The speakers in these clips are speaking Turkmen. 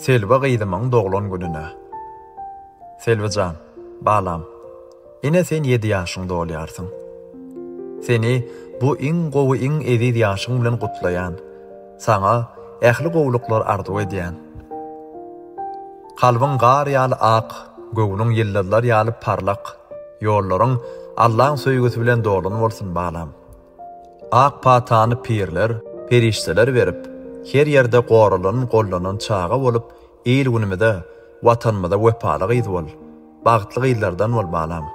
Selbi gyzymyň doglan gününe. Selbijan, balam, ine sen ýedi ýaşyň dolýarsyň. Seni bu iň gowy iň eziz ýaşyň bilen gutlaýan. Saňa ähli gowulyklar arzuw edýän. Kalbyň gar ýaly ak, göwnüň ýyldyzlar ýaly parlak, ýollaryň Allaň söýgüsi bilen dolan bolsun, balam. Ak patany pirler, perişdeler berip, her ýerde goralan, gollanan çaga bolup, il-günümize, Watanymyza wepaly gyz bol. Bagtly gyzlardan bol, balam.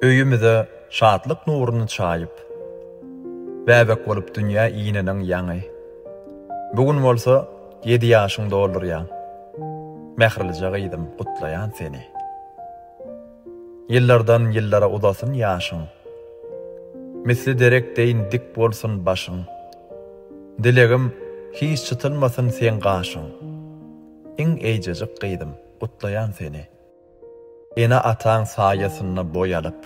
Öýümize şatlyk nuruny çaýyp, Bäbek bolup dünýä ineniň ýaňy. Bu gün bolsa ýedi ýaşyň doldurýaň. Mähirlije gyzym, gutlaýan seni. Ýyllardan ýyllara uzasyn ýaşyň. Misli derek deýin dik bolsun başyň. Dilegim, hiç çytylmasyn seň gaşyň. Iň eýjejik gyzym, gutlaýan seni. Ene-ataň saýasynda boý alyp.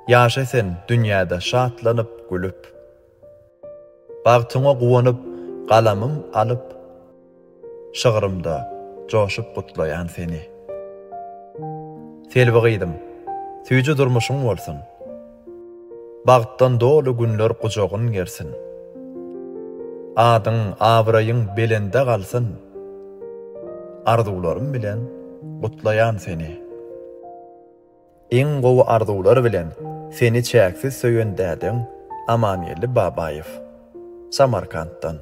Ýaşa sen dünýäde şatlanyp, gülüp. Bagtyňa guwanyp, galamym alyp. Şygrymda joşup gutlaýan seni. Selbi gyzym, süýji durmuşyň bolsun. Bagtdan doly günler gujagyn gersin. Adyň, abraýyň belende galsyn. Arzuwlarym bilen gutlaýan seni. Iň gowy arzuwlar bilen seni çäksiz söýen dädeň Amangeldi Babaýew. Samarkantdan.